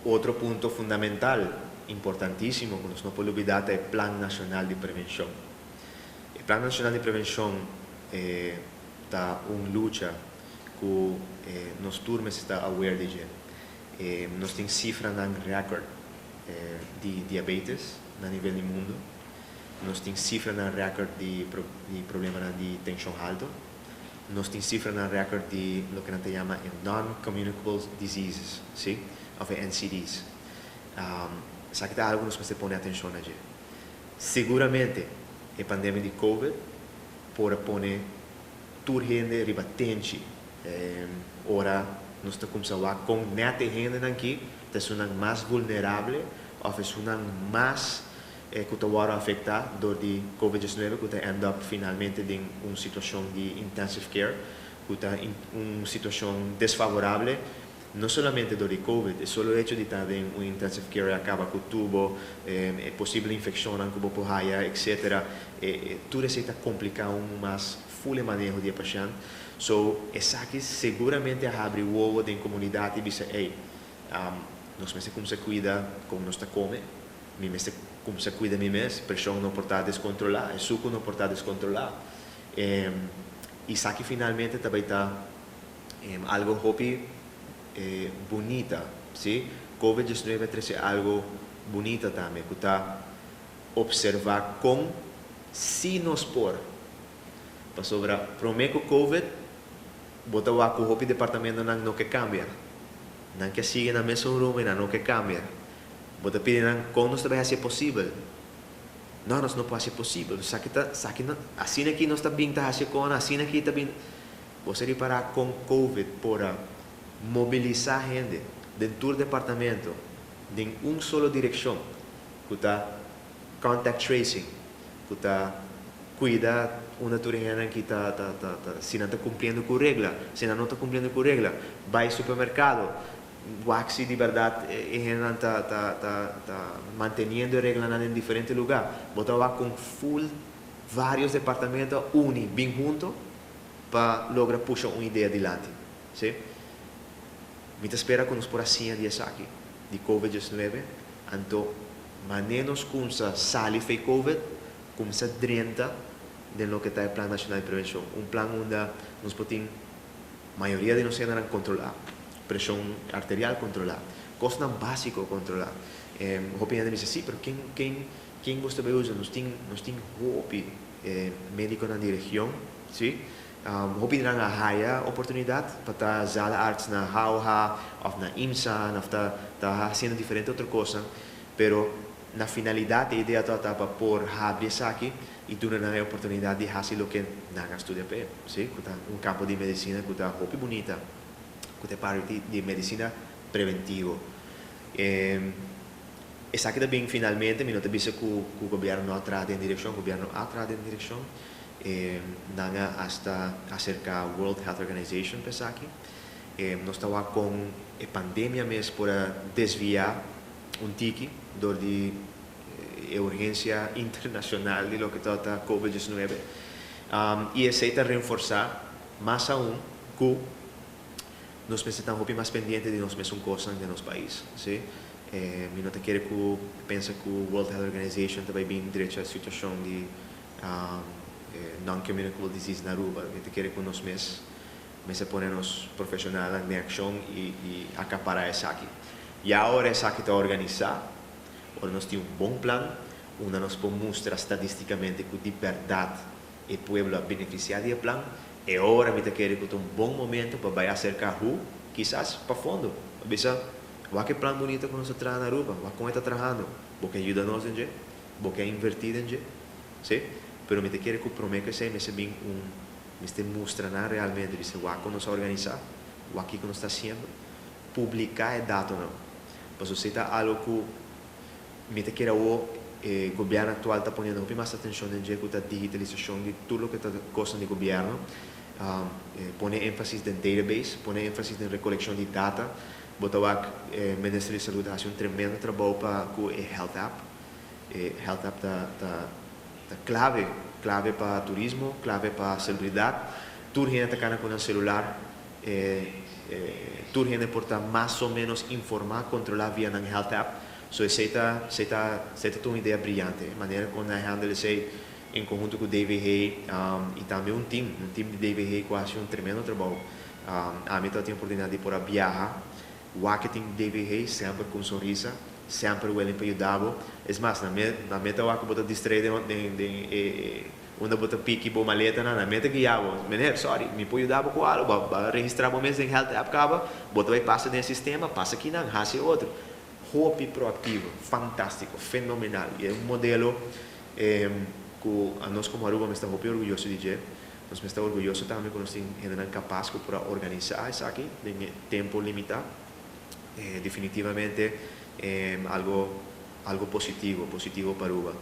Otro punto fundamental, importantísimo, ku nos no por lubidá, ta e Plan Nashonal di Prevenshon. E Plan Nashonal di Prevenshon ta un lucha ku nos tur mester ta aware di dje. Nos tin sifranan rèkòrt di diabetes na nivel di mundu. Nos tin sifranan rèkòrt di problemanan di tenshon haltu. Nos tin sifranan rèkòrt di loke nan ta yama e non-communicable diseases, sí, òf e NCDs. Esaki ta algu ku nos mester pone atenshon na dje. Seguramente e pandemia di Covid por a pone tur hende riba tenchi ora nos ta kumsa wak kon nèt e hendenan ki ta esunnan mas vulnerable òf esunnan mas ku ta wòrdu afektá dor di Covid 19 ku ta end up finalmente den un situashon di intensive care ku ta un situashon desfavorable no solamente dor di Covid. E solo hecho di ta den un intensive care a kaba ku tubo, e posibel infekshonnan ku bo por haya, etcetera. Tur esei ta kompliká un mas full e maneho di e pashènt. So esaki seguramente a habri wowo den komunidat i bisa, "Ey, nos mester kumsa kuida kon nos ta kome, mi mester kumsa kuida mi mes, preshon no por ta deskontrolá, e suku no por ta deskontrolá." Esaki finalmente ta bai ta algo hopi bunita, si. Covid-19 a trese algo bunita tambe, ku ta observá kon si nos por. Pasobra promé ku Covid, bo ta wak ku hopi departamentonan no ke kambia. Nan ke sigui na mesun rumbo i nan no ke kambia. Bo ta pidi nan kon nos ta bai hasi e posibel. No, nos no por hasi e posibel. Esaki ta, esaki no, asina aki nos ta bin ta hasi e kona, asina aki ta bin. Bo sa ripará kon Covid por a mobilisá hende den tur departamento den un solo direkshon, ku ta contact tracing, ku ta kuida unda tur e hendenan ki ta ta ta ta si nan ta kumpliendo ku regla, si nan no ta kumpliendo ku regla, bai supermerkado, wak si di bèrdat e hendenan ta ta ta ta manteniendo e reglanan den diferente lugá. Bo ta wak kon full vários departamento a uni bin hunto pa logra pusha un idea dilanti. Sí. Mi ta spera ku nos por a siña di esaki, di Covid 19, anto manera nos kumsa sali fei Covid, kumsa drenta den loke ta e Plan Nashonal di Prevenshon. Un plan unda nos por tin mayoria di nos hendenan kontrolá, preshon arterial kontrolá, kosnan básiko kontrolá. Hopi hende bisa, sí, pero ken ken ken bo ta bai usa? Nos tin hopi médikonan di region, sí. Hopi nan a haya oportunidat pa ta zaalarts na HOH òf na IMSAN òf ta hasiendo diferente otro kos, pero na finalidat e idea ta pa por habri esaki i duna nan e oportunidat di hasi loke nan a studia p'e, sí, ku ta un kampo di medisina ku ta hopi bunita, ku ta parti di medisina preventivo. Esaki tambe finalmente, mi no ta bisa ku gobièrnu no a traha den direkshon, gobièrnu a traha den direkshon. Nan a hasta aserká World Health Organization pa esaki. Nos tabata ku e pandemia mes por a desviá un tiki dor di e urgensia internashonal di loke ta COVID-19. I esei ta reforsá mas aún ku nos mester ta hopi mas pendiente di nos mesun kosnan den nos pais. Sí? Mi no ta kere ku pensa ku World Health Organization ta bai bin drecha e situashon di non-communicable disease na Aruba. Mi ta kere ku nos mes mester pone nos profeshonalnan den akshon i akapará esaki. I awor esaki ta organisá, ora nos tin un bon plan, unda nos por mustra stadístikamente ku di bèrdat e pueblo a benefisiá di e plan, e ora mi ta kere ku ta un bon momento pa bai aserká WHO, kisas pa fondo, pa bisa, "Wak e plan bunita ku nos a traha na Aruba, wak kon e ta trahando, bo ke yuda nos den dje, bo ke invertí den dje?" Sí? Pero mi ta kere ku promé ku esei mester bin un mester mustra nan realmente, bisa wak kon nos a organisá, wak kiko nos ta hasiendo, publiká e datonan. Pasobra esei ta algu ku mi ta kere awor e gobièrnu aktual ta poniendo hopi mas atenshon den dje, ku ta digitalisashon di tur loke ta kosnan di gobièrnu. Pone énfasis den database, pone énfasis den rekolekshon di data. Bo ta wak Minister di Salud a hasi un tremendo trabou pa ku e health app. E health app ta klave, klave pa turismo, klave pa salubridat. Tur hende ta kana ku nan selular. Tur hende por ta mas o menos informa, controla via nan health app. So esey ta un idea briyante. Manera con nan a handle esey en conhunto cu DVG y tambe un team di DVG cu a haci un tremendo trabou. Ami tin oportunidad di por biaha, wak e team DVG semper cu un sonrisa, semper willing pa yuda. Es mas, nan mes ta wak bo ta distrai den unda bo ta piki bo maleta, nan mes ta guia bo. "Meneer, sorry, mi por yuda cu algo? Bo a registra bo mes den health app caba, bo ta bay pasa den sistema, pasa aki nan, haci otro." Hopi proactivo, fantastico, fenomenal. E ta un modelo cu nos como Aruba ta hopi orguyoso di dje. Nos ta orguyoso tambe cu nos tin hende capas pa organisa esaki den tempo limita. Definitivamente algo positivo, positivo pa Aruba.